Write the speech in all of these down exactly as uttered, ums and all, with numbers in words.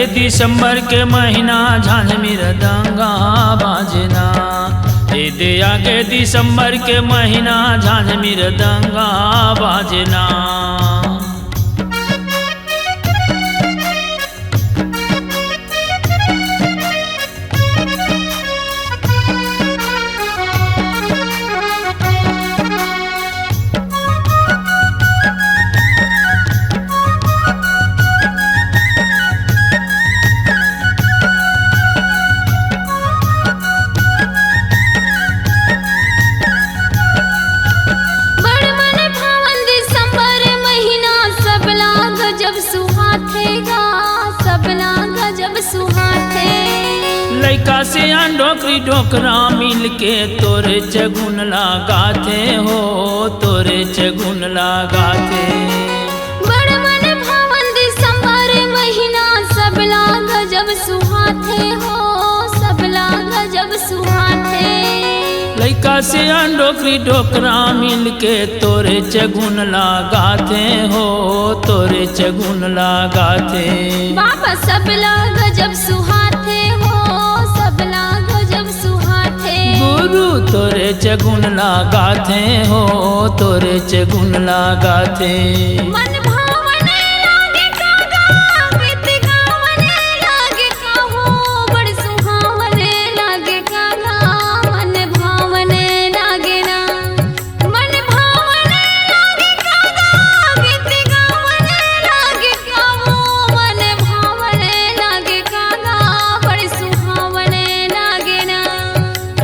दिसंबर के महीना झांझ मिरदंगा बाजना, ए दे आगे दिसंबर के महीना झांझ मिरदंगा बाजना। बड़ मन भावन दिसंबर महीना, सबला गजब सुहाथे गा, सबला गजब सुहाथे। लइका सियान डोकरी डोकरा मिलके तोरे चगुन लगाथे हो, तोरे चगुन लगाथे। बड़ मन भावन दिसंबर महीना, सबला गजब सुहाथे हो, सबला गजब सुहाथे। लइका सियान डोकरी डोकरा मिलके तोरे चगुन लगाथे हो, तोरे चगुन लगाथे। बाबा सबला गजब सुहाथे हो, सबला गजब सुहाथे। गुरु तोरे चगुन लगाथे हो, तोरे चगुन लगाथे। मन भावन लागे कागा, गीत गावन लागे काहो, बड़ सुहावन लागे कागा, मन भावन लागे ना। मन भावन लागे कागा, गीत गावन लागे काहो, मन भावन लागे कागा, बड़ सुहावन लागे ना।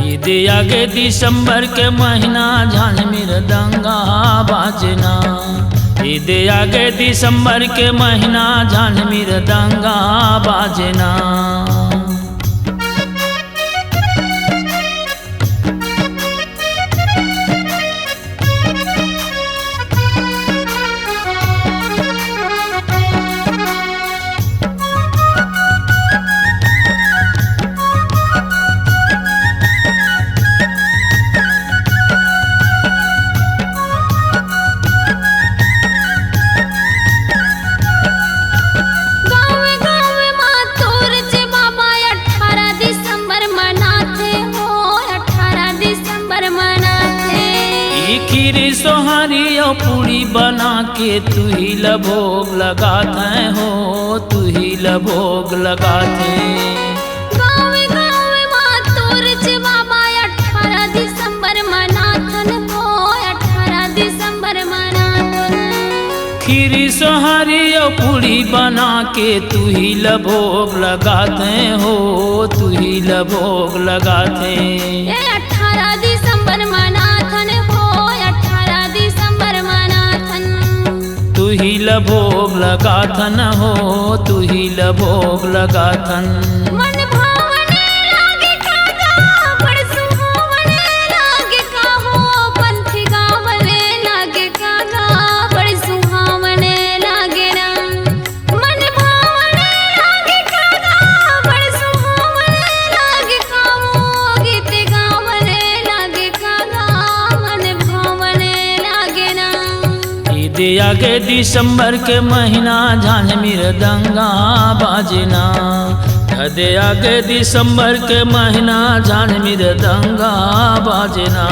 ए दे आगे दिसंबर के महीना झांझ मिरदंगा बाजना, ए दे आगे दिसंबर के महीना झांझ मिरदंगा बाजना। गाँव गाँव मा तोर जे बाबा अठारह दिसंबर मनाथे हो, अठारह दिसंबर मनाथे। ई खीरी सोहारी अउ पूड़ी बना के तुही ल भोग लगाथे हो, तुही ल भोग लगाथे। गाँव गाँव मा तोर जे बाबा अठारह दिसंबर मनाथन हो, अठारह दिसंबर मनाथन। खीरी सोहारी अउ पूड़ी बना के तुही ल भोग लगाथे हो, तुही ल भोग लगाथे। ए अठारह दिसंबर मनाथन हो, अठारह दिसंबर मनाथन। तुही ल भोग लगाथन हो, तुही ल भोग लगाथन। मन भावन लागे कागा, बड़ सुहावन लागे काहो, पंथी गावन लागे कागा, बड़ सुहावन लागे ना। मन भावन लागे कागा, बड़ सुहावन लागे काहो, गीत गावन लागे कागा, मन भावन लागे ना। ए दे आगे दिसंबर के महीना झांझ मिरदंगा बाजना, ए दे आगे दिसंबर के महीना झांझ मिरदंगा बाजना।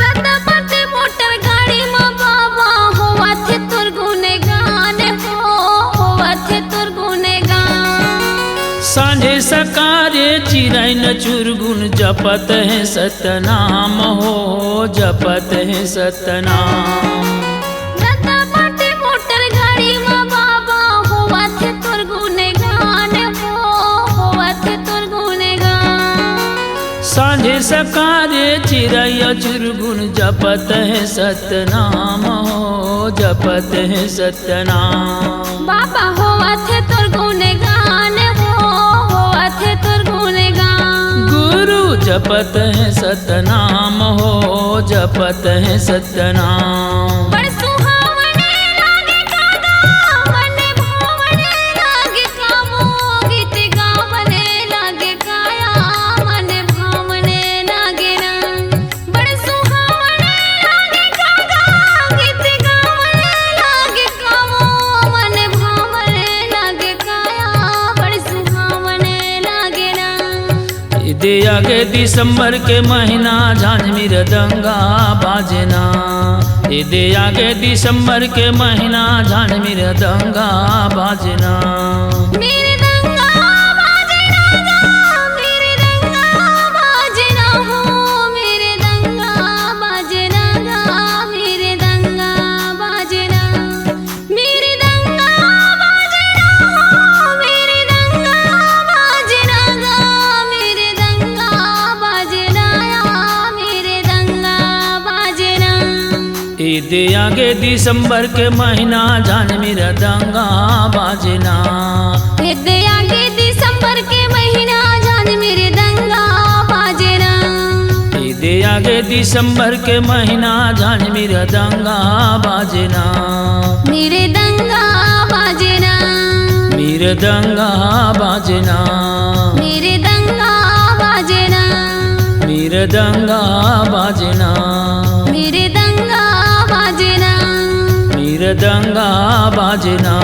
रद्दापति मोटर गाड़ी म बाबा, होवत हे तोर गुणगान हो, होवत हे तोर गुणगान। सांझे सकारे चिरैन चुरगुन जपत हे सतनाम हो, जपत हे सतनाम। रद्दापति मोटर गाड़ी म बाबा, होवत हे तोर गुणगान हो, होवत हे तोर गुणगान। सांझे सकारे चिरैया चुरगुन जपत हे सतनाम हो, जपत हे सतनाम। बाबा होवत हे तोर गुणगान हो, होवत हे तोर गुणगान। जपत है सतनाम हो, जपत है सतनाम। बड़ सुहावने लागे कागा, मन भावन लागे कामो, गीत गावन लागे काया, मन भावन लागे ना। बड़ सुहावने लागे कागा, गीत गावन लागे कामो, मन भावन लागे काया, बड़ सुहावन लागे ना। इदे आगे दिसंबर के महीना झांझ मिरदंगा बाजना। इदे आगे दिसंबर के महीना झांझ मिरदंगा बाजना। मिरदंगा बाजना गा, मिरदंगा बाजना हो, मिरदंगा बाजना गा, मिरदंगा बाजना। मिरदंगा बाजना हो, मिरदंगा बाजना गा, मिरदंगा बाजना या, मिरदंगा बाजना। इदे आगे दिसंबर के महीना झांझ मिरदंगा बाजना। इदे आगे दिसंबर के महीना झांझ मिरदंगा बाजना। इदे आगे दिसंबर के महीना झांझ मिरदंगा बाजना। मिरदंगा बाजना। मिरदंगा बाजना। मिरदंगा बाजना। मिरदंगा बाजना। मिरदंगा बाजना। मिरदंगा बाजना।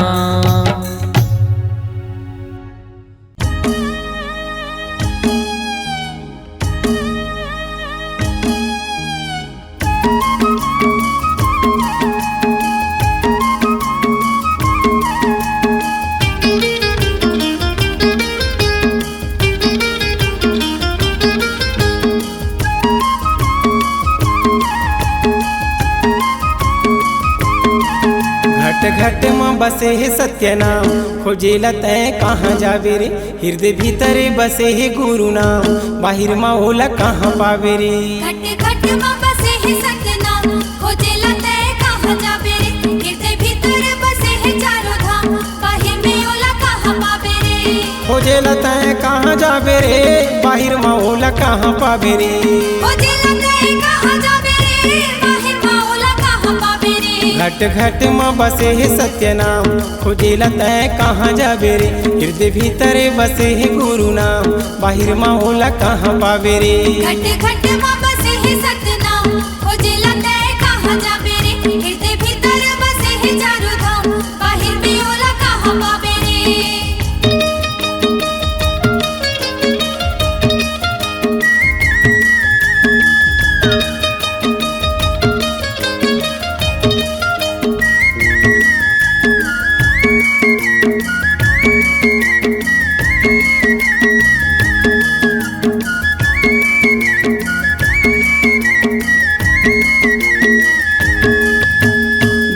घट घट म बसे हे सत्य नाम, खोजेला तैं कहाँ जाबे रे? हृदय भीतर बसे हे गुरु नाम, बाहिर म ओला कहाँ पाबे रे? घट घट म बसे हे सत्य नाम, खोजेला तैं कहाँ जाबे रे? हृदय भीतर बसे हे चारों धाम, बाहिर में ओला कहाँ पाबे रे? खोजेला तैं कहाँ जाबे रे? बाहिर म ओला कहाँ पाबे रे? खोजेला तैं कहाँ जाबे रे? बाहिर म ओला कहाँ पाबे रे? घट घट म बसे हे सत्य नाम, खोजेला तैं कहाँ जाबे रे? हृदय भीतर बसे हे गुरु नाम, बाहिर म ओला कहाँ पाबे रे? घट घट म बसे हे सतनाम, खोजेला तैं कहाँ जाबे रे? हृदय भीतर बसे हे चारों धाम, बाहिर में ओला कहाँ पाबे रे?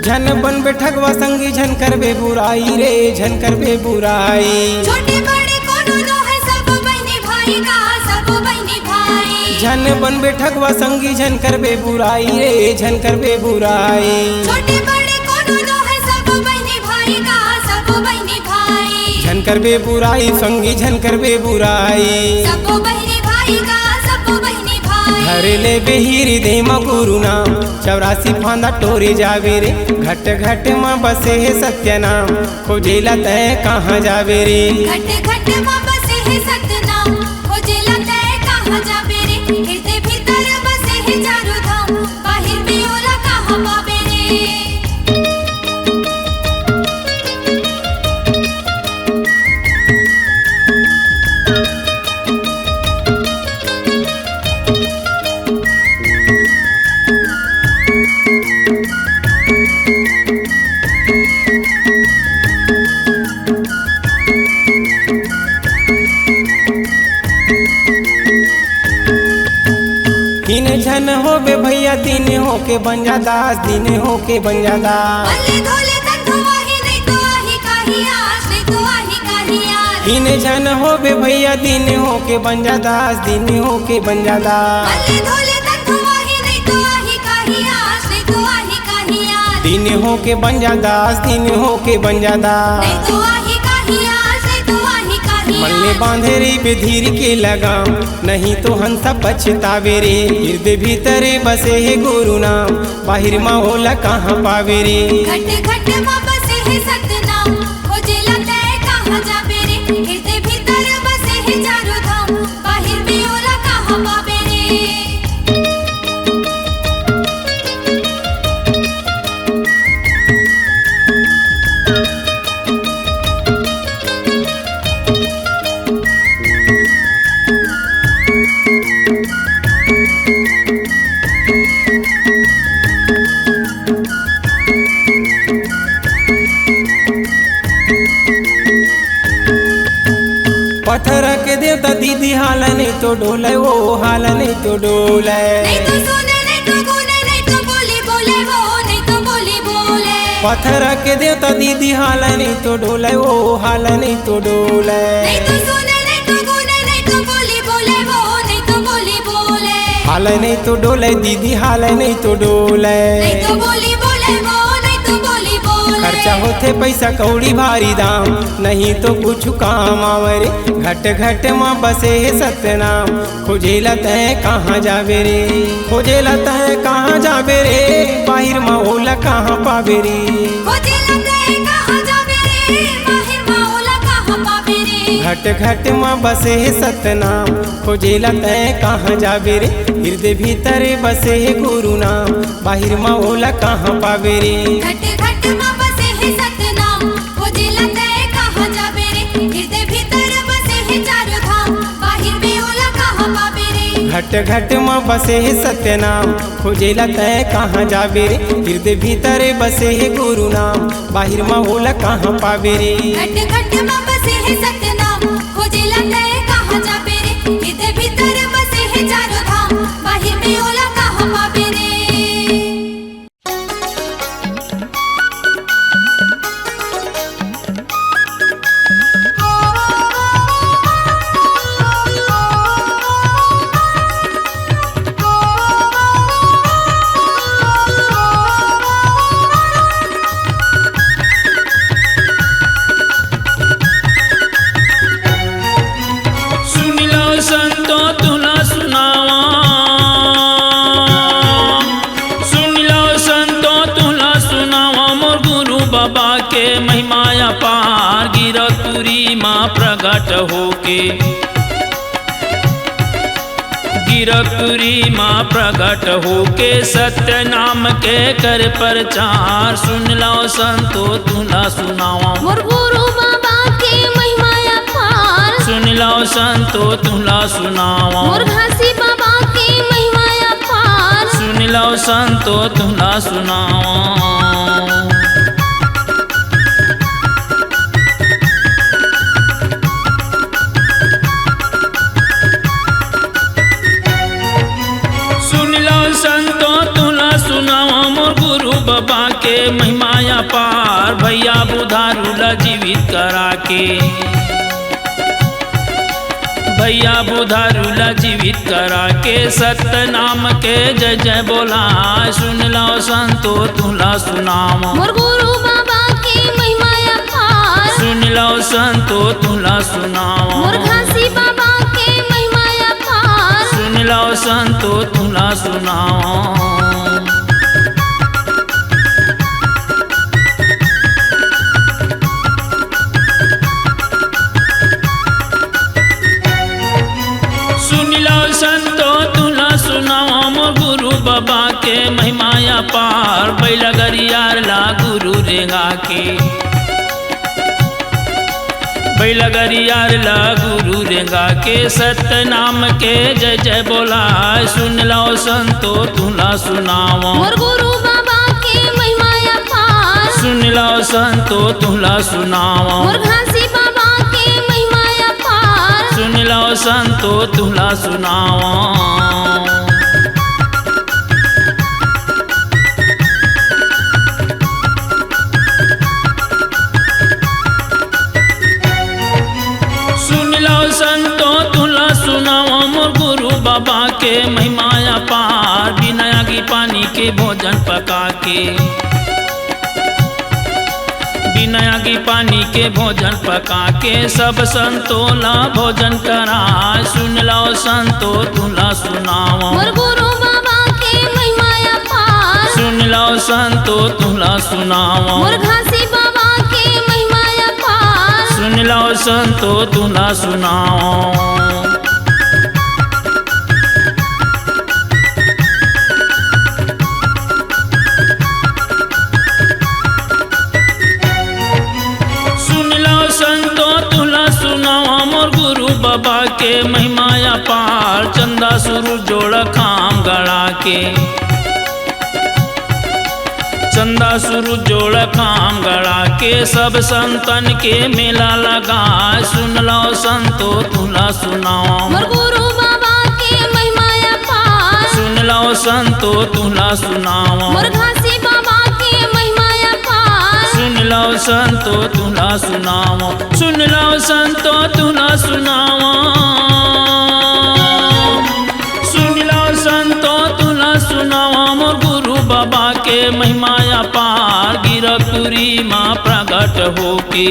झन बनबे ठगवा संगी, झन करबे बुराई रे, झन करबे बुराई। छोटे बड़े कोनो नो है, सब बहिनी भाई गा, सब बहिनी भाई। झन बनबे ठगवा संगी, झन करबे बुराई रे, झन करबे बुराई। छोटे बड़े कोनो नो है, सब बहिनी भाई गा, सब बहिनी भाई। झन करबे बुराई संगी, झन करबे बुराई। सबो बहिनी भाई गा, सबो बहिनी भाई। धरे लेबे हृदय म गुरु नाम, चौरासी फांदा टोरे जाबे रे। घट घट म बसे हे सत्य नाम, खोजेला तैं कहाँ जाबे रे? घट घट म बसे हे सतनाम, खोजेला तैं कहाँ जाबे रे? हृदय भीतर बसे हे चारों धाम, बाहिर में ओला कहाँ पाबे रे? हीन झन होबे भैया, दीन होके बन जा दास, दीन होके बन जा दास। बल्ले धोले तन धोआही, नहीं तो आही काहियास, नहीं तो आही काहियास। हीन झन होबे भैया, दीन होके बन जा दास, दीन होके बन जा दास। बल्ले धोले तन धोआही, नहीं तो आही काहियास, नहीं तो आही काहियास। दीन होके बन जा दास, दीन होके बन जा दास। नहीं तो आही काहियास, नहीं तो आही काहियास। मन ले बांधे रहिबे धीर के लगाम, नहीं तो हंसा पछतावे रे। हृदय भीतरे बसे हे गुरु नाम, बाहिर मा ओला कहाँ पावे रे। घट घट मा बसे हे सतनाम, खोजेला तैं कहाँ जाबे रे। हृदय भीतर बसे हे चारों धाम, बाहिर में ओला कहाँ पाबे रे। पत्थर के देवता दीदी हाला नहीं तो डोले, वो हाला नहीं तो डोले। नहीं तो सोने, नहीं तो गोने, नहीं तो बोली बोले, वो नहीं तो बोली बोले। पत्थर के देवता दीदी हाला नहीं तो डोले, वो हाला नहीं तो डोले। नहीं तो सोने, नहीं तो गोने, नहीं तो बोली बोले, वो नहीं तो बोली बोले। हाला नहीं तो डोले दीदी, हाला नहीं तो डोले। नहीं तो बोली बोले, वो नहीं तो बोली बोले। खर्चा होथे पैसा कौड़ी भारी दाम, नहीं तो कुछ काम आवे रे। घट घट मा बसे हे सतनाम, खोजेला तैं कहाँ जाबे रे। खोजेला तैं कहाँ जाबे रे, बाहिर मा ओला कहाँ पाबे रे। खोजेला तैं कहाँ जाबे रे, बाहिर मा ओला कहाँ पाबे रे। घट घट मा बसे हे सतनाम, खोजेला तैं कहाँ जाबे रे। हृदय भीतर बसे हे गुरु नाम, बाहिर मा ओला कहाँ पाबे रे। घट घट मा बसे हे सतनाम, खोजेला तैं कहाँ जाबे रे। हृदय भीतर बसे हे चारों धाम, बाहिर में ओला कहाँ पाबे रे। घट घट मा बसे हे सतनाम, खोजेला तैं कहाँ जाबे रे। हृदय भीतर बसे हे गुरु नाम, बाहिर मा ओला कहाँ पाबे रे। घट घट मा बसे हे सतनाम, खोजेला तैं कहाँ जाबे रे। हृदय भीतर बसे हे चारों धाम, बाहिर में ओला कहाँ पाबे रे। सुन लव संतो तुला सुनावा, सुन लव संतो तुला सुनावा, मोर गुरु बाबा के महिमा अपार। गिरकपुरी मा प्रगट होके, गिरकपुरी मा प्रगट होके, सत्य नाम के कर प्रचार। सुन लव संतो तुला सुनावा, मोर गुरु बाबा के महिमा अपार। सुन लव संतो तुला सुनावा, मोर घासी बाबा के महिमा अपार। सुन लव संतो तुला सुनावा। सुन लव संतो तुला सुनावा, मोर गुरु बाबा के महिमा अपार। भैया बुधारू ला जीवित करा के, भैया बुधारू ला जीवित करा के, सत्य नाम के जय जय बोला। सुन लव संतो तुला सुनावा, मोर गुरु बाबा के महिमा अपार। सुन लव संतो तुला सुनावा, मोर घासी बाबा के महिमा अपार। सुन लव संतो तुला सुनावा। सुन लव संतो तुला सुनावा, मोर गुरु बाबा के महिमा अपार। बैलगरियार ला गुरु रेंगा के, बैलगरियार ला गुरु रेंगा के, सत्य नाम के जय जय बोला। सुन लव संतो तुला सुनावा, मोर गुरु बाबा के महिमा अपार। सुन लव संतो तुला सुनावा, मोर घासी बाबा के महिमा अपार। सुन लव संतो तुला सुनावा। सुन लव संतो तुला सुनावा, मोर गुरु बाबा के महिमा अपार। बिना आगी पानी के भोजन पका के, बिना आगी पानी के भोजन पका के सब संतो ला भोजन कराय। सुन लव संतो तुला सुनावं। मोर गुरु बाबा के महिमा अपार। सुन लव संतो तुला सुनावं। मोर घासी बाबा के महिमा अपार। सुन लव संतो तुला सुनावं। सुन लव संतो तुला सुनावं मोर गुरु बाबा के महिमा अपार। चंदा सुरु जोड़ खाम गड़ा के, चंदा सुरु जोड़ खाम गड़ा के सब संतन के मेला लगाय। सुन लव संतो तुला सुनावं। मोर गुरु बाबा के महिमा अपार। सुन लव संतो तुला सुनावं। मोर घासी बाबा के महिमा अपार। सुन लव संतो तुला सुनावं। सुन लव संतो तुला सुनावं। सुन लव संतो तुला सुनावं। मोर गुरु बाबा के महिमा अपार। गिरकपुरी मा प्रगट होके,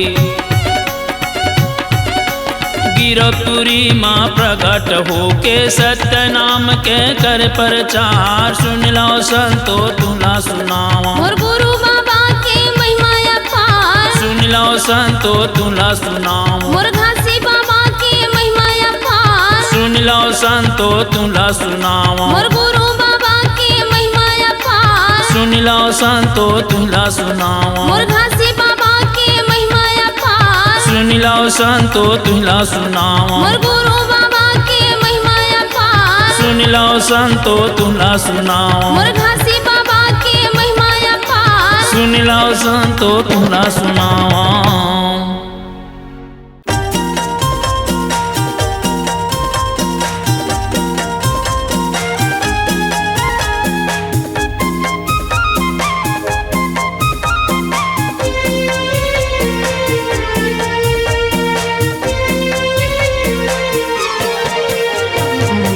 गिरकपुरी मा प्रगट होके सत्य नाम के करे प्रचार। सुन लव संतो तुला सुनावं। मोर गुरु बाबा के महिमा अपार। सुन लव संतो तुला सुनावं। मोर घासी बाबा के महिमा अपार। सुन लव संतो तुला सुनावं। मोर गुरु बाबा के महिमा अपार। सुन लव संतो तुला सुनावं। मोर घासी बाबा के महिमा अपार। सुन लव संतो तुला सुनावं। मोर गुरु बाबा के महिमा अपार। सुन लव संतो तुला सुनावं। मोर घासी बाबा के महिमा अपार। सुन लव संतो तुला सुनावं।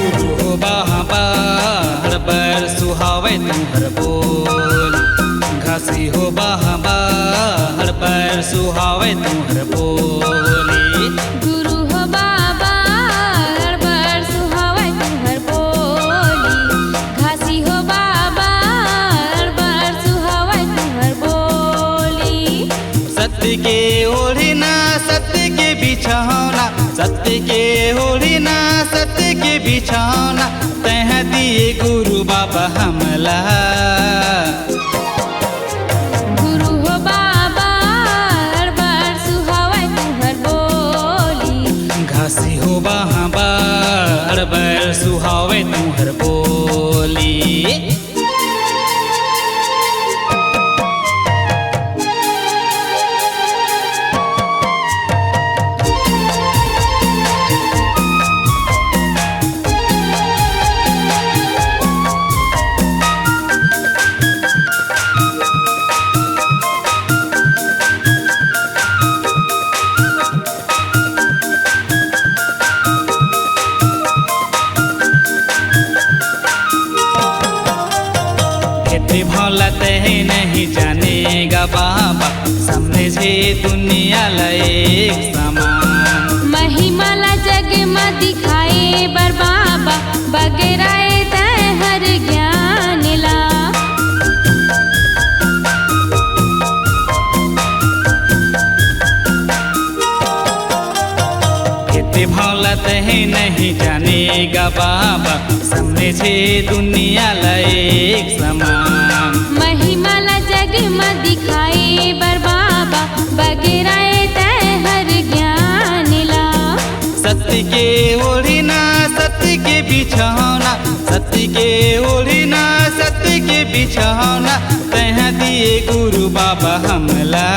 गुरु हो बाबा, हर बर सुहावय तुहर बोल। घासी हो बाबा, हर बर सुहावय तुहर बोली। गुरु हो बाबा, हर बर सुहावय तुहर बोली। घासी हो बाबा, हर बर सुहावय तुहर बोली। सत्य के ओढ़ना, सत्य के बिछौना, सत्य के ओढ़ना, सत्य के बिछौना, तैं दिए गुरु बाबा हमला। गुरु हो बाबा, हर बर सुहावय तुहर बोली। घासी हो बाबा, हर बर सुहावय तुहर बोली। भेद भाव ला तैं नहीं जाने गा बाबा, समझे दुनिया ला एक समान। महिमा ला जग म दिखाए बर बाबा, बगराए तैं हर ज्ञान ला। भेद भाव ला तैं नहीं जाने गा बाबा, समझे दुनिया ला एक समान। महिमा ला जग म दिखाए बर बाबा, बगराए तैं हर ज्ञान ला। सत्य के ओढ़ना, सत्य के बिछौना, सत्य के ओढ़ना, सत्य के बिछौना, तैं दिए गुरु बाबा हमला।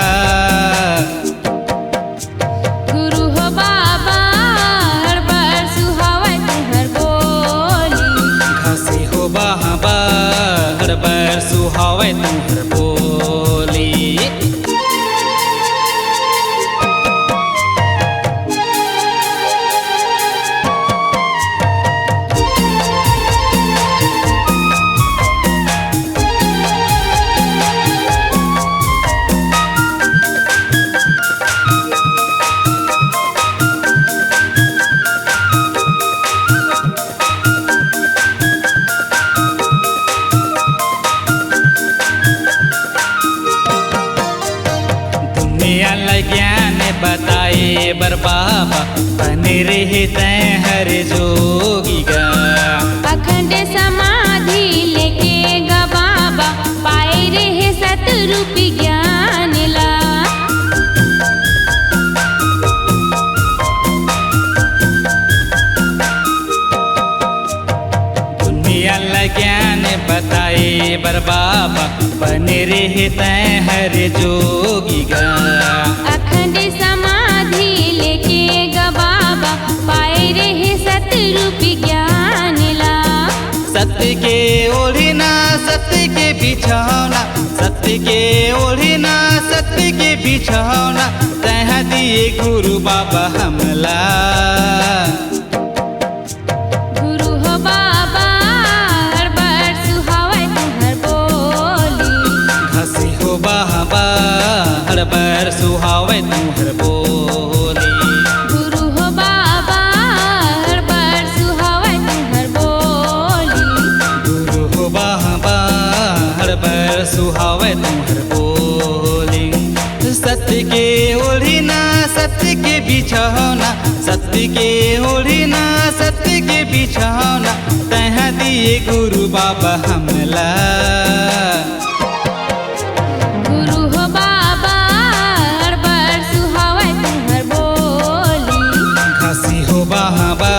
गुरु हो बाबा, हर बर सुहावय तुहर बोली। घासी हो बाबा, हर बर सुहावय तुहर बोली। बर बाबा बने रहे तैं हर जोगी गा। अखंड समाधि लेके गा बाबा, पाए रहे सतरूपी ज्ञान ला। दुनिया ला ज्ञान बताए बर बाबा, बने रहे तैं हर जोगी गा। अखंड समाधि लेके गा बाबा, पाए रहे सतरूपी ज्ञान ला। सत्य के ओढ़ना, सत्य के बिछौना, सत्य के ओढ़ना, सत्य के बिछौना, तैं दिए गुरु बाबा हमला। गुरु हो बाबा, हर बर सुहावय तुहर बोली। घासी हो बाबा, हर बर सुहावय तुहर बोली। गुरु हो बाबा, हर बर सुहावय तुहर बोली। गुरु हो बाबा, हर बर सुहावय तुहर बोली। सत्य के ओढ़ना, सत्य के बिछौना, सत्य के ओढ़ना, सत्य के बिछौना, तैं दिए गुरु बाबा हमला। गुरु हो बाबा, हर बर सुहावय तुहर बोली। घासी हो बाबा,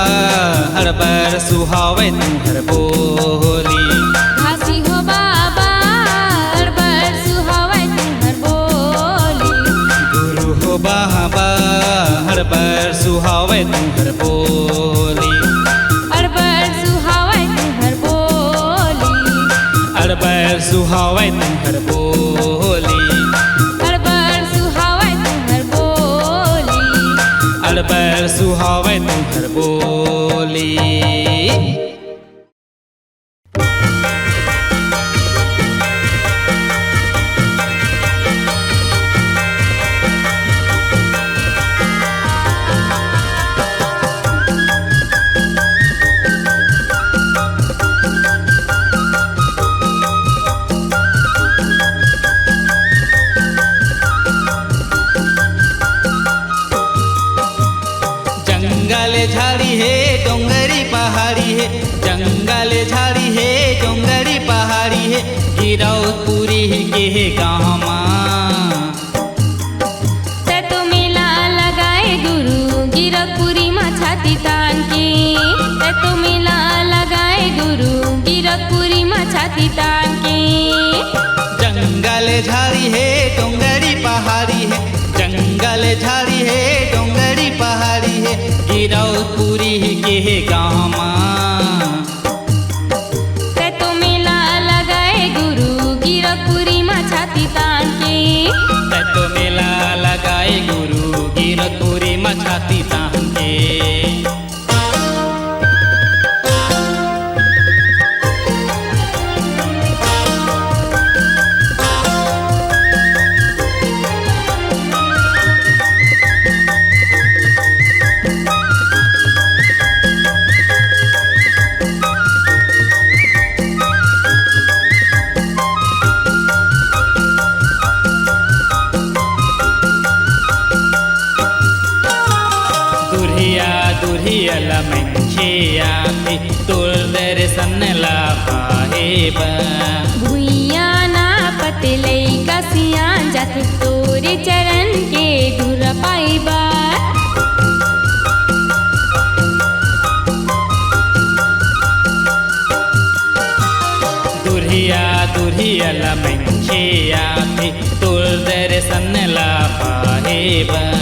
हर बर सुहावय तुहर बोली। घासी हो बाबा, हर बर सुहावय तुहर बोली। गुरु हो बाबा, हर बर सुहावय तुहर बोली। हर बर सुहावय तुहर बोली। हर बर सुहावय तुहर बोली। हर बर सुहावय तुहर बोली। हर बर सुहावय तुहर बोली। जंगल झाड़ी हे, डोंगरी पहाड़ी हे, जंगल झाड़ी हे, डोंगरी पहाड़ी हे, गिरौदपुरी के हे गाँव मा। तै तो मेला लगाए गुरु गिरौदपुरी मा छाती तान के, तै तो मेला लगाए गुरु गिरौदपुरी मा छाती तान के। जंगल झाड़ी हे, डोंगरी पहाड़ी हे, जंगल झाड़ी हे, डोंगरी पहाड़ी हे, गिरौदपुरी के हे गाँव मा। तै तो मेला लगाए गुरु गिरौदपुरी मा छाती तान के। तै तो मेला लगाए गुरु गिरौदपुरी मा छाती तान के। दुरिहा दुरिहा ले मनखे आथे, तोर दर्शन ला पाए बर। भुइयां नापत लइका सियान जाथे, तोरे चरण के धूरा पाए बर। दुरिहा दुरिहा ले मनखे आथे, तोर दर्शन ला पाए बर।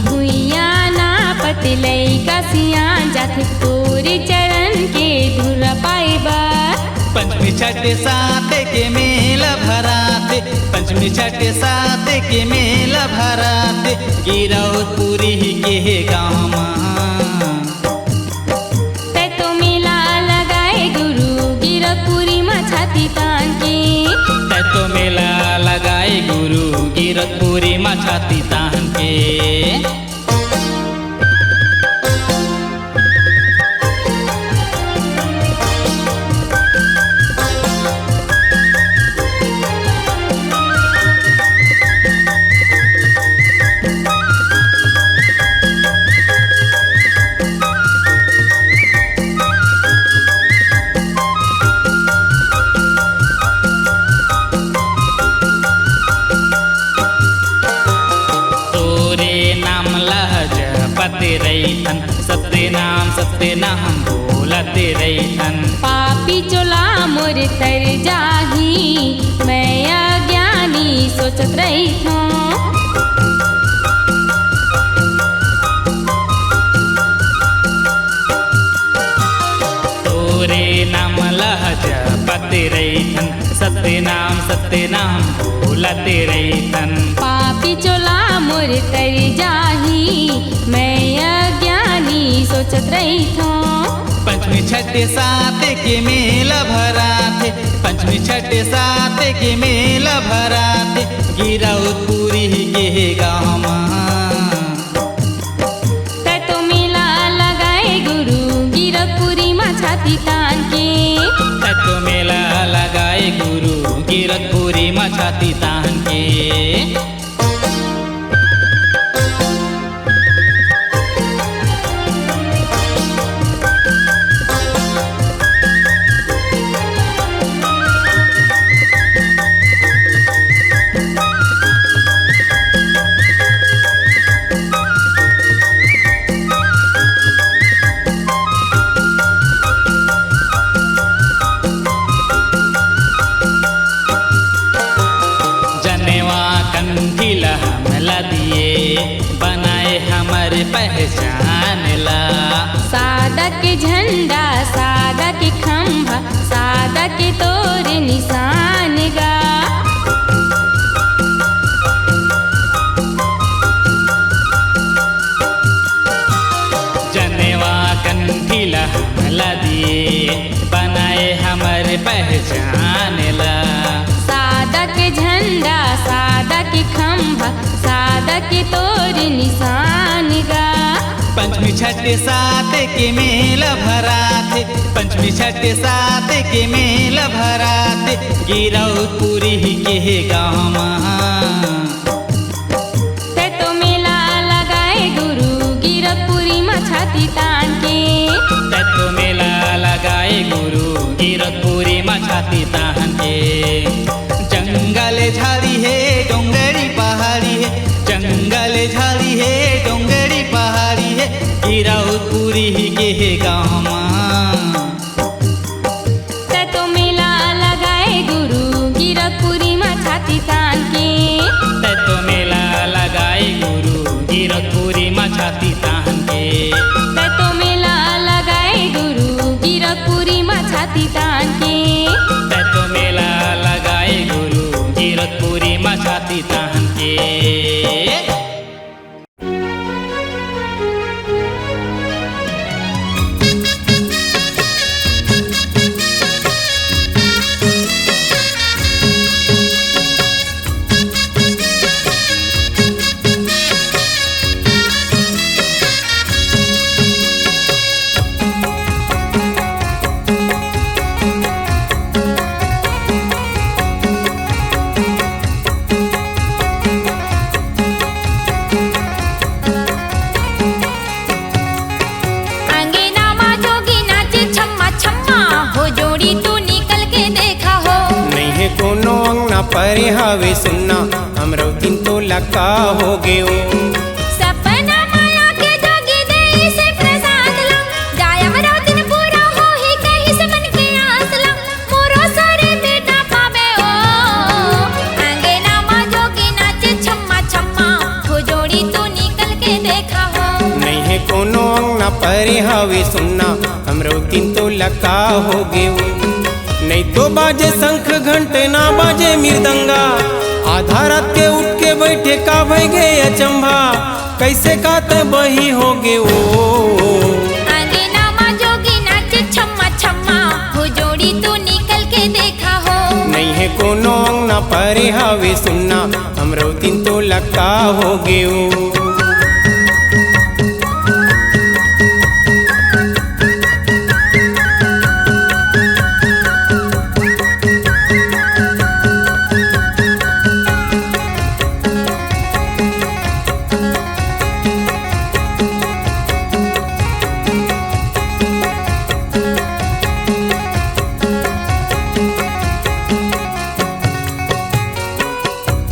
भुइयां नापत लइका सियान जाथे, तोरे चरण के धूरा पाए बर। पंचमी छठ साथ के मेला भराथे, पंचमी छठ साथ के मेला भराथे, गिरौदपुरी के हे गाँव मा। तै तो मेला लगाए गुरु गिरौदपुरी मा छाती तान के। तै तो मेला लगाए गुरु गिरौदपुरी मा छाती तान के। रहिथन, सत्य नाम, सत्य नाम बोलत रहिथन। पापी चोला मोर तर जाही, मैं अज्ञानी सोचत रहिथों। तोरे नाम लह जपत रहिथन, सत्य नाम, सत्य नाम बोलत रहिथन। पापी चोला मोर तर जाही, मैं अज्ञानी सोचत रहिथों। पंचमी छठ सात के मेला भराथे, पंचमी छठ सात के मेला भराथे, गिरौदपुरी के गाँव मा। तै तो मेला लगाए गुरु गिरौदपुरी मा छाती तान के। तै तो मेला लगाए गुरु गिरौदपुरी मा छाती तान के। जनेवा कंठी ला हमला दिए, बनाए हमर पहचान ला। सादा के झंडा, सादा के खंभा, सादा के तोर निशान गा। जनेवा कंठी ला हमला दिए, बनाए हमर पहचान ला। सादा के झंडा, सादा के खंभा, सादा के तोर निशान गा। पंचमी छठ सात के मेला भराथे, पंचमी छठ सात के मेला भराथे, गिरौदपुरी के गाँव मा। तै तो मेला लगाए गुरु गिरौदपुरी मा छाती तान के। तै तो मेला लगाए गुरु गिरौदपुरी मा छाती तान के। जंगल झाड़ी हे, डोंगरी पहाड़ी हे, जंगल झाड़ी हे, डोंगरी पहाड़ी हे, गिरौदपुरी के गाँव मा। तै तो मेला लगाए गुरु गिरौदपुरी मा छाती तान के। तै तो मेला लगाए गुरु गिरौदपुरी मा छाती तान के। तै तो मेला लगाए गुरु गिरौदपुरी मा छाती तान के। तै तो मेला लगाए गुरु गिरौदपुरी मा छाती तान के। अंगना मा जोगी नाचे छम्मा छम्मा, हो जोड़ी तू निकल के देखा हो। नइहे कोनो अंगना परे हवे सुन्ना, अमरौतिन तोला का हो गेव। सपना मा आके जोगी देइसे प्रसाद ला, जाय अमरौतिन पूरा होही कहिसे मन के आस ला। मोरो सारे बेटा पावे ओ, अंगना मा जोगी नाचे छम्मा छम्मा, हो जोड़ी तू निकल के देखा हो। नइहे कोनो अंगना परे हवे सुन्ना, अमरौतिन तोला का हो गेव। नइ तो बाजे शंख घंट ना बाजे मृदंगा, आधा रात के उठ के बइठे का भइगे अचंभा। कइसे का तैं बही हो गेव ओ। अंगना मा जोगी नाचे छम्मा छम्मा, हो जोड़ी तू निकल के देखा हो। नइहे कोनो अंगना परे हवे सुन्ना, अमरौतिन तोला का हो गेव ओ।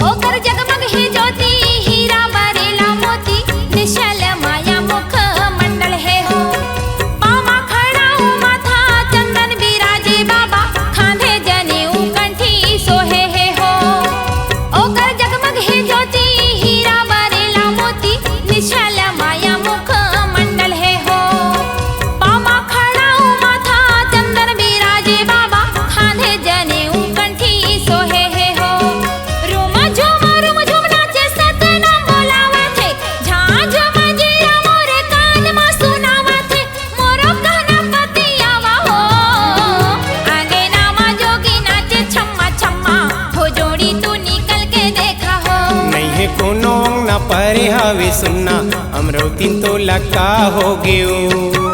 ओकर जगमग हे ज्योति, हीरा बरेला मोती परे हवे सुनना, अमरौतिन तोला का हो गेव।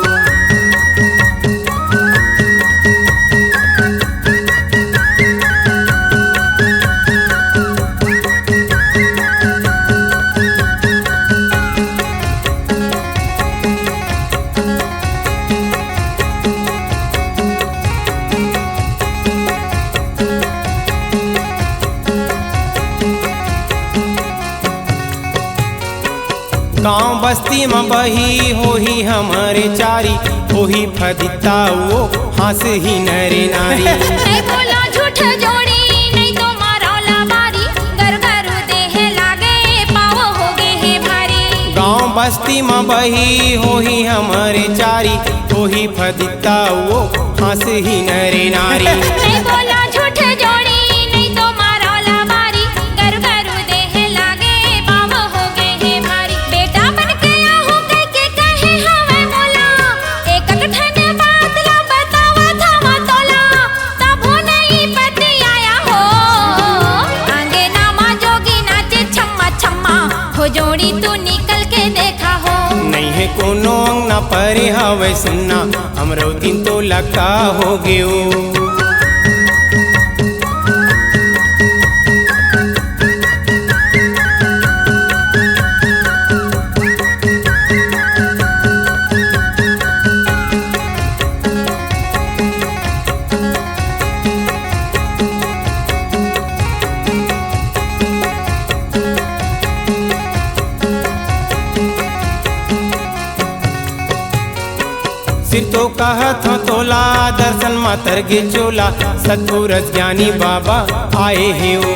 गांव बस्ती म बही होही हमरे चारी, होही फदित्ता वो हाँसही नरे नारी। नहीं बोला झूठ जोड़ी, नहीं तो मारौला बारी, गरगरू देह लागे, पाव हो गे हे भारी। गांव बस्ती म बही होही हमरे चारी, होही फदित्ता वो हाँसही नरे नारी। नहीं बोला झूठ जोड़ी, नहीं तो मारौला बारी, गरगरू देह लागे, पाव हो गे हे भारी। बेटा बन के आहूं कहिके कहे हवय मोला, एक एक ठन बात ला बतावत हवं तोला, तभो नइ पतियाया हो। अंगना मा जोगी नाचे छम्मा छम्मा, हो जोड़ी तू निकल के देखा हो। नइ हे कोनो अंगना परे हवय सुनना, अमरौतिन तोला का हो गेव। सिरतो कहत हंव तोला, दर्शन म तरगे चोला, सतपुर ज्ञानी बाबा आए हे ओ।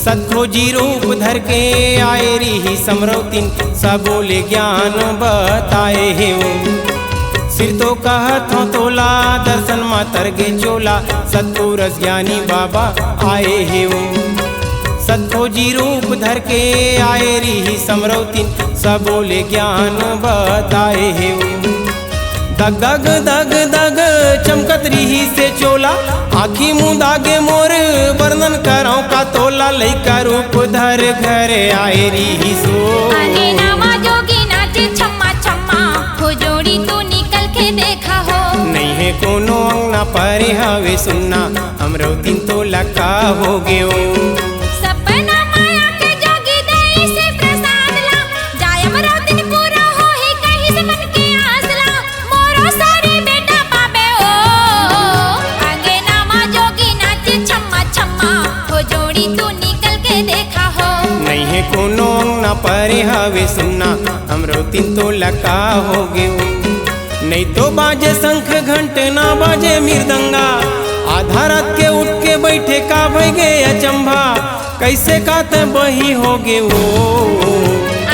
सतखोजी रूप धर के आए रिहिस अमरौतिन, सबो ले ज्ञान बताए हे ओ। सिरतो कहत हंव तोला, दर्शन म तरगे चोला, सतपुर ज्ञानी बाबा आए हे ओ। सतखोजी रूप धर के आए रिहिस अमरौतिन, सबो ले ज्ञान बताए हे ओ। दग दग दग दग चमकत रिहिसे चोला, आँखी मुंदा गे मोर, बरनन करौं का तोला। लइका रूप धर घर आए रिहिस ओ। अंगना मा जोगी नाचे छम्मा छम्मा, हो जोड़ी तू निकल के देखा हो। नइ हे कोनो अंगना परे हवे सुनना, अमरौतिन तोला का हो गेव। सपना मा आके जोगी देइसे प्रसाद ला, जाय अमरौतिन पूरा होही कहिस मन के आस ला। मोरो सारी बेटा पाबे ओ। अंगना मा जोगी नाचे छम्मा छम्मा, हो जोड़ी तू निकल के देखा हो। नइ हे कोनो अंगना परे हवे सुनना, अमरौतिन तोला का हो गेव। नइ तो बाजे शंख घंट ना बाजे मृदंगा, आधा रात के उठ के बइठे का भइगे अचंभा। कइसे का तैं बही हो गे ओ।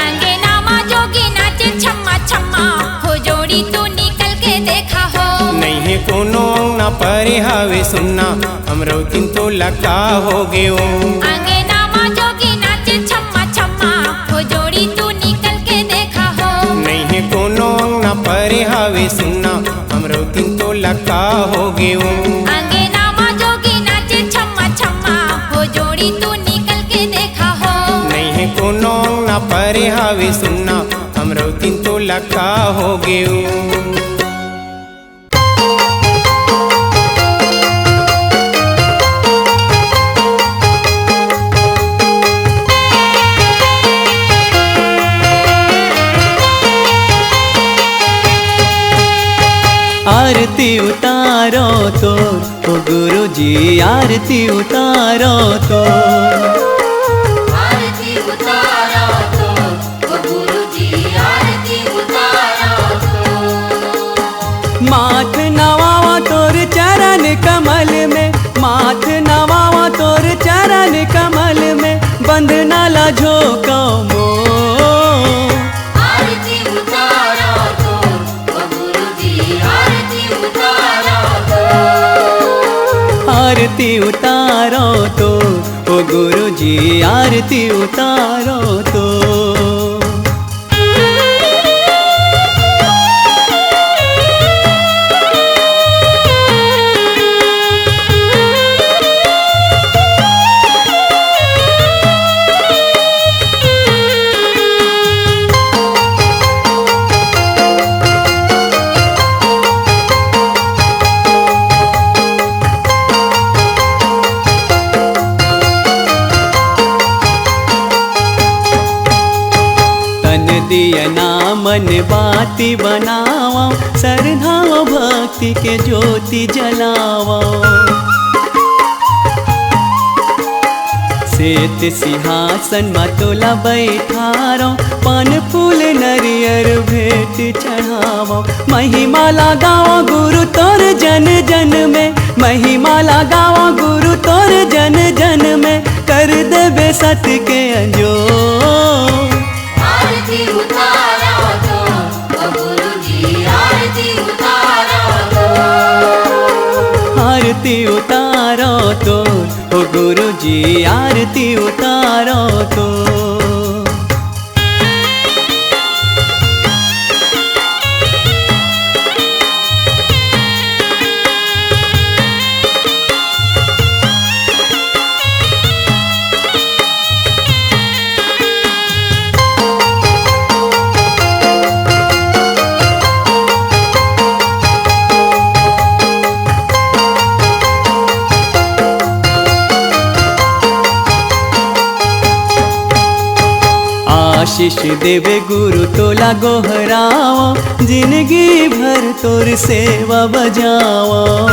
अंगना मा जोगी नाचे छम्मा छम्मा, हो जोड़ी तू निकल के देखा हो। नइ हे कोनो अंगना परे हवे सुनना, अमरौतिन तोला का हो गे ओ। अंगना मा जोगी नाचे छम्मा छम्मा, हो जोड़ी तू निकल के देखा हो। नइ हे कोनो अंगना परे हवे सुनना, अमरौतिन तोला का हो गे ओ। अंगना मा जोगी नाचे छम्मा छम्मा, हो जोड़ी तू निकल के देखा हो। नइ हे कोनो अंगना परे हवे सुनना, अमरौतिन तोला का हो गे ओ। आरती उतारो तोर, ओ गुरुजी, आरती उतारो तोर। आरती उतारो तोर, ओ गुरुजी, आरती उतारो तोर। माथ नवावा तोर चरण कमल में, माथ नवावा तोर चरण कमल में, बंदना ला झोंकव मोर। आरती उतारो तोर, ओ गुरुजी, आरती उतारो तोर। आरती उतारो तोर, ओ गुरुजी, आरती उतारो तोर। दियना मन बाती बनावव, सरधाव भक्ति के ज्योति जलावव। श्वेत सिंहासन म तोला बैठारव, पान फूल नरियर भेंट चढ़ावव। महिमा ला गावव गुरु तोर जन जन में, महिमा ला गावव गुरु तोर जन जन में, कर देबे सत के अंजोर। आरती उतारो तो, ओ गुरुजी, आरती उतारो तो। आरती उतारो तो, ओ गुरुजी, आरती उतारो तो। आशीष देबे गुरु तोला गोहरावव, जिनगी भर तोर सेवा बजावव।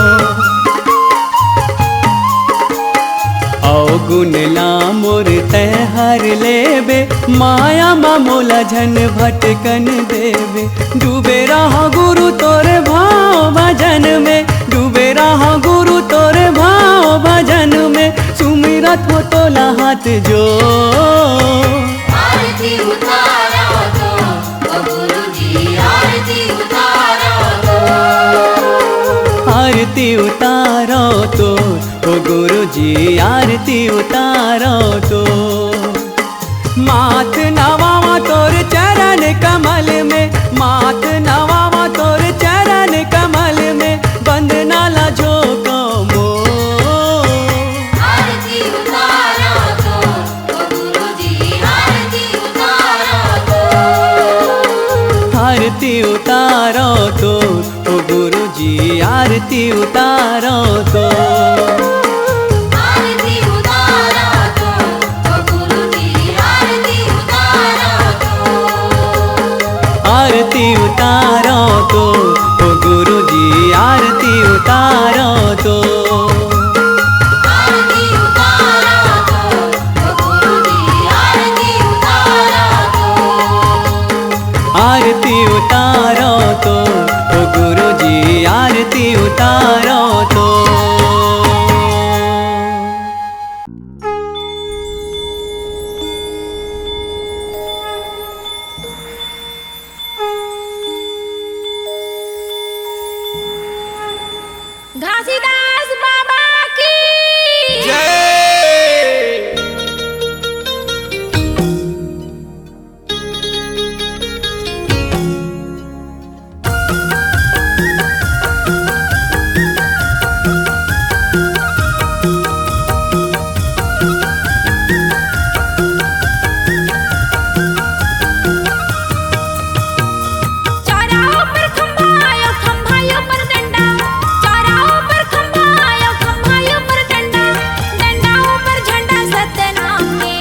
अवगुण ला मोर तैं हर लेबे, माया म मोला झन भटकन देबे। डूबे रहव गुरु तोर भाव भजन में, डूबे रहव गुरु तोर भाव भजन में, सुमिरत हों तोला हाथ जोर। आरती उतारो तो, ओ गुरुजी, आरती उतारो तो। आरती उतारो तो, ओ गुरुजी, आरती उतारो तो। माथ नवावं तोर चरण कमल में, माथ नवावं तोर चरण कमल में, वंदना ला झोंकव मोर। आरती उतारो तो, ओ गुरुजी, आरती उतारो तो। आरती उतारो तो, ओ गुरुजी, आरती उतारो तो। आरती उतारो तो, ओ गुरुजी, आरती उतारो तो। आरती उतारो तो, ओ गुरुजी, आरती उतारो तो। आरती उतारो तो, ओ गुरुजी, आरती उतारो तो। आरती उतारो तो, ओ गुरुजी, आरती उतारो तो। घासीदास बाबा की जय। चौरा ऊपर खंभा आयो, खंभा ऊपर डंडा। चौरा ऊपर खंभा आयो, खंभा ऊपर डंडा। डंडा ऊपर झंडा सतनाम के।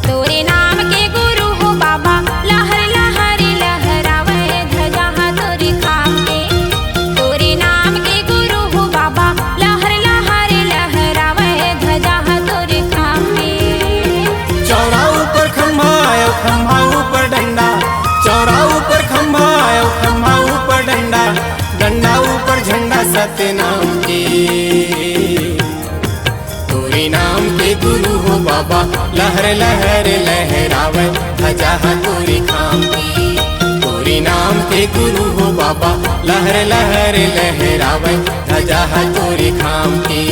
तोरे नाम के गुरु हो बाबा, लहर लहर लहरावे ध्वजा हा तोरे खाम के। तोरे नाम के गुरु हो बाबा, लहर लहर लहरावे ध्वजा हा तोरे खाम के। चौरा ऊपर खंभा आयो, खंभा ऊपर डंडा। चौरा ऊपर खंभा आयो, खंभा ऊपर डंडा। डंडा ऊपर झंडा सतनाम के। तोरे नाम के गुरु हो बाबा, लहर लहर लहरावे ध्वजा हा तोरे खाम के। तोरे नाम के गुरु हो बाबा, लहर लहर लहरावे ध्वजा हा तोरे खाम के।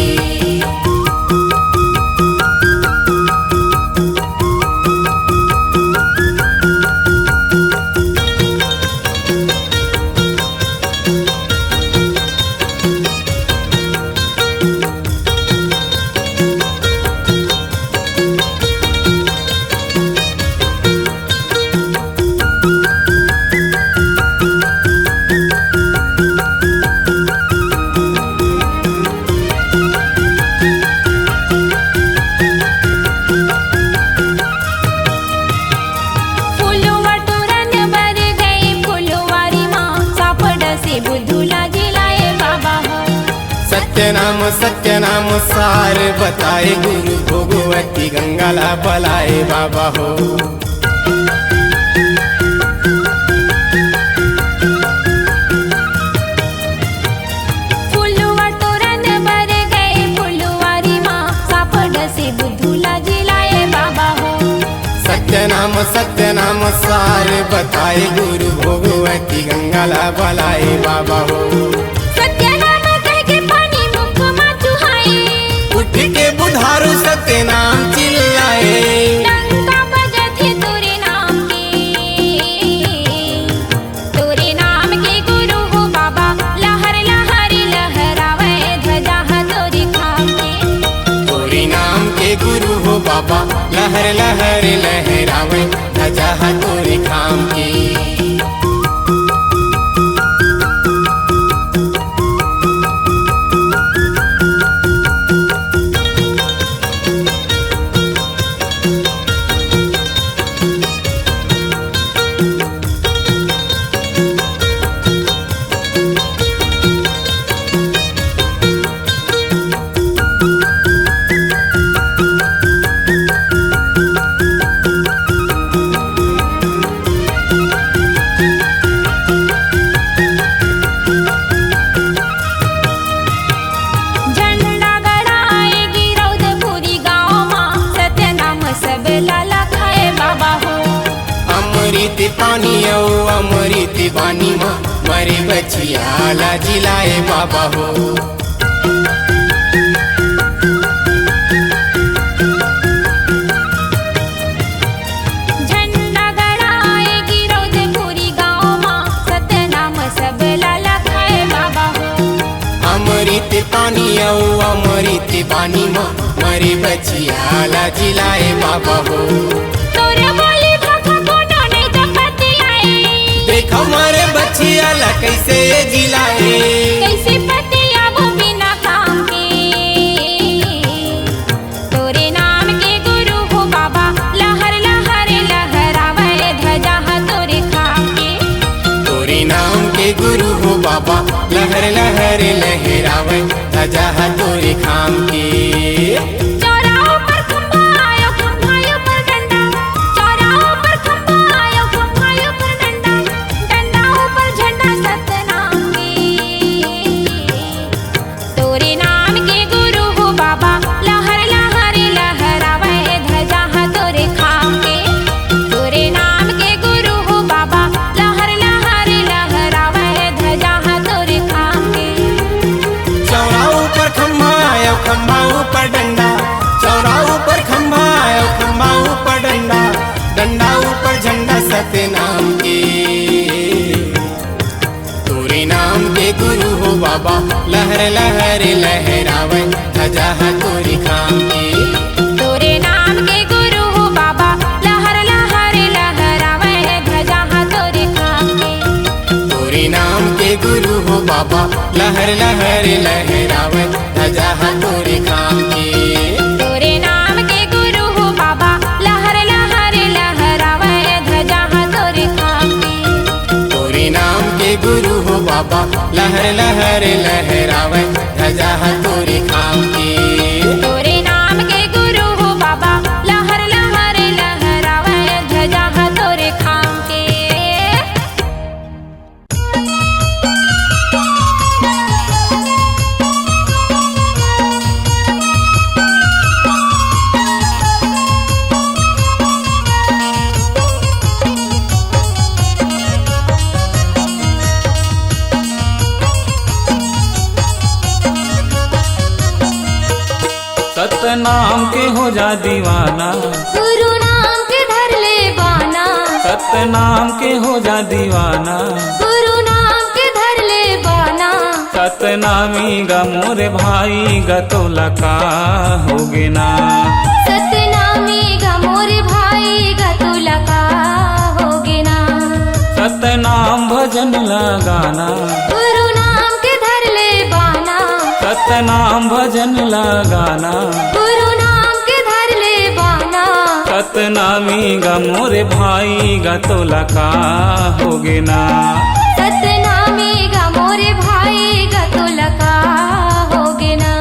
सत्यनाम सार बताए गुरु भोगवती गंगा ला बलाए बाबा हो। फुलवा टोरन बर गए फुलवारी मा, सापड़ से बुद्धू ला जिलाए बाबा हो। सत्यनाम सत्यनाम सार बताए गुरु भोगवती गंगा ला बलाए बाबा हो। सत्यनाम कह के पानी मुख मा चुहाए। उठ के बुधारू सत्यनाम चिल्लाए। डंका बजथे तोरे नाम के, तोरे नाम के गुरु हो बाबा, लहर लहर लहरावे ध्वजा ह तोरे खाम के। तोरे नाम के गुरु हो बाबा, लहर लहर लहरावे ध्वजा ह तोरे खाम के। झंडा गड़ाए गिरौदपुरी गाँव मा, सत्यनाम सब ला लखाए बाबा हो। अमृत पानी अउ अमृत बानी मा, मरे बछिया ला जिलाए बाबा हो। झंडा गड़ाए गिरौदपुरी गाँव मा, सतनाम सब ला लखाए बाबा हो। अमृत पानी अउ अमृत पानी मा, मरे बछिया ला जिलाए बाबा हो। तोरे बोली भाखा कोनो नइ तो पतियाए। देखो मरे बछिया ला कइसे जिलाए। कइसे पतियाबो बिना काम के। तोरे नाम के गुरु हो बाबा, लहर लहर लहरावे ध्वजा ह तोरे खाम के। तोरे नाम के गुरु हो बाबा, लहर लहर लहरावे ध्वजा ह तोरे खाम के। चौरा ऊपर खंभा अउ खंभा ऊपर डंडा, चौरा ऊपर खंभा अउ खंभा ऊपर डंडा, डंडा ऊपर झंडा सतनाम के। तोरे नाम के गुरु हो बाबा, लहर लहर लहरावे ध्वजा ह तोरे खाम के। तोरे नाम के गुरु हो बाबा, लहर लहर लहरावे ध्वजा ह तोरे खाम के। चौरा ऊपर खंभा अउ खंभा ऊपर डंडा, चौरा ऊपर खंभा अउ खंभा ऊपर डंडा, डंडा ऊपर झंडा सतनाम के। तोरे नाम के गुरु हो बाबा, लहर लहर लहरावे ध्वजा ह तोरे खाम के। तोरे नाम के गुरु हो बाबा, लहर लहर लहरावे ध्वजा ह तोरे खाम के। तोरे नाम के गुरु हो बाबा, लहर लहर लहरावे ध्वजा ह तोरे खाम के। तोरे नाम के गुरु हो बाबा, लहर लहर लहरावे ध्वजा ह तोरे खाम के। तोरे नाम के गुरु हो बाबा, लहर लहर लहरावे ध्वजा ह तोरे खाम के। तोरे नाम के गुरु हो बाबा, लहर लहर लहरावे ध्वजा ह तोरे खाम के। सतनाम के हो जा दीवाना। गुरु नाम के धर ले बाना। सतनाम के हो जा दीवाना। गुरु नाम के धर ले बाना। सतनामी गा मोरे भाई गा तोला का होगे ना। सतनामी गा मोरे भाई गा तोला का होगे ना। सतनाम भजन ला गाना। गुरु नाम के धर ले बाना। सतनाम भजन ला गाना। गुरु नाम के धर ले बाना। सतनामी गा मोरे भाई गा तोला का होगे ना। सतनामी गा मोरे भाई गा तोला का होगे ना।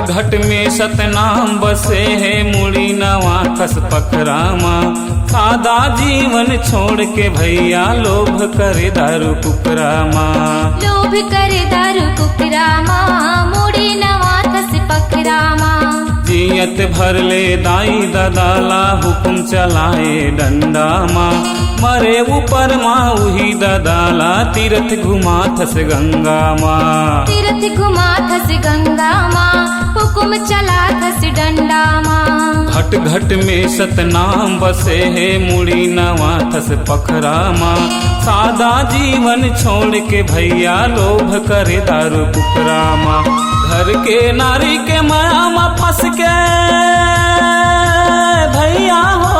घट में सतनाम बसे हे, मुड़ी नवा खस पखरा मा। सादा जीवन छोड़ के भैया, लोभ करे दारू कुकरा मा। लोभ करे दारू कुकरा मा, मुड़ी नवा खस पखरा मा। जियत भर ले दाई ददा ला, हुकुम चलाए डंडा मा। मरे ऊपर मा उही ददा ला, तीरथ घुमाथस गंगा मा। तीरथ घुमाथस गंगा मा, हुकुम चलाथस डंडा मा। घट घट में सतनाम बसे हे, मुड़ी नवाथस पखरा मा। सादा जीवन छोड़ के भैया, लोभ करे दारू कुकरा मा। घर के नारी के माया मा फंस के भैया हो,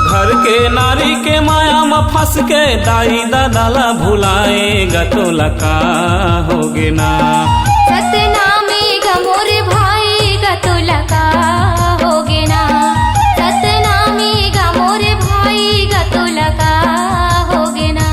घर के नारी के माया मा फंस के दाई ददा ला भुलाए गा, तोला का होगे ना। सतनामी गा मोर भाई गा, तोला का होगे ना। सतनामी गा मोर भाई गा, तोला का होगे ना।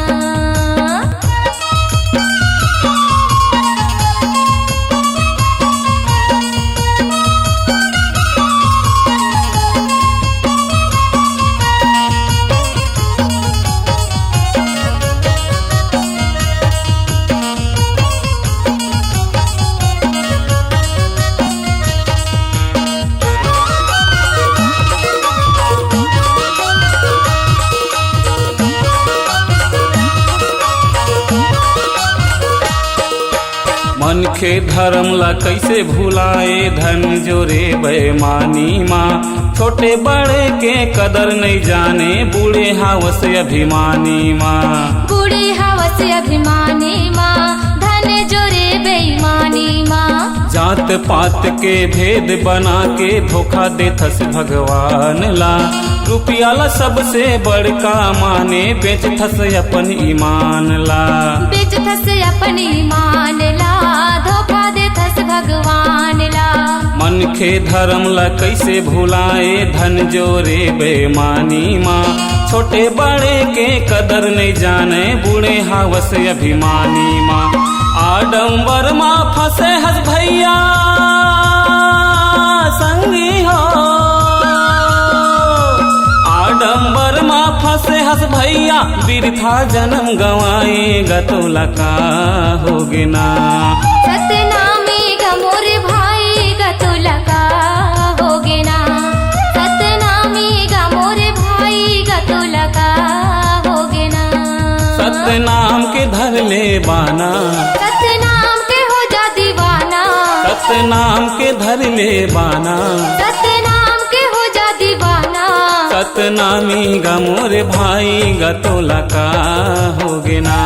मनखे धर्म ला कइसे भुलाए, धन जोरे बेईमानी मा। छोटे बड़े के कदर नइ जाने, बूढ़े हावस अभिमानी मा। बूढ़े हावस अभिमानी मा, धन जोरे बेईमानी मा। जात पात के भेद बना के धोखा देथस भगवान ला। रुपया ला सबसे बड़का माने, बेचथस अपन ईमान ला। बेचथस अपन ईमान ला, धोखा देथस भगवान ला। मनखे धर्म ला कइसे भुलाए, धन जोरे बेईमानी मा। छोटे बड़े के कदर नइ जाने, बूढ़े हावस अभिमानी मा। आडंबर मा फंसे हस भैया संगी हो, आडंबर मा फंसे हस भैया, बिरथा जनम गंवाए गा, तोला का होगे ना। सतनामी गा मोर भाई गा, तोला का होगे ना। सतनामी गा मोर भाई गा, तोला का होगे ना। सतनाम के धर ले बाना। सतनाम के हो जा दीवाना। सतनाम के धर ले बाना। सतनाम के हो जा दीवाना। सतनामी गा मोर भाई गा, तोला का होगे ना।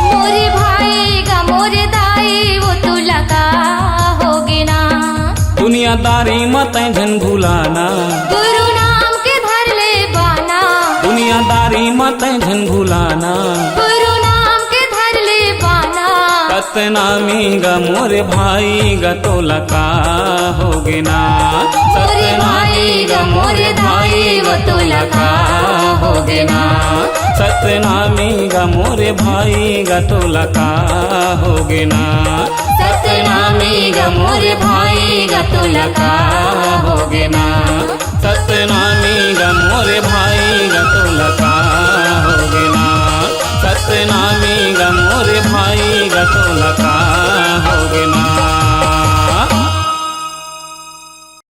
मोर भाई गा मोर दाई, वो तोला का होगे ना। दुनियादारी मा तैं झन भुलाना। गुरु नाम के धर ले बाना। दुनियादारी मा तैं झन भुलाना। गुरु नाम के धर ले बाना। सतनामी गा मोर भाई गा, तोला का होगे ना। मोर भाई गा मोर दाई, वो तोला का होगे ना। सतनामी गा मोर भाई गा, तोला का होगे ना। सतनामी गा मोर भाई गा, तोला का होगे ना। सतनामी गा मोर भाई गा, तोला का होगे ना। सतनामी गा मोर भाई गा, तोला का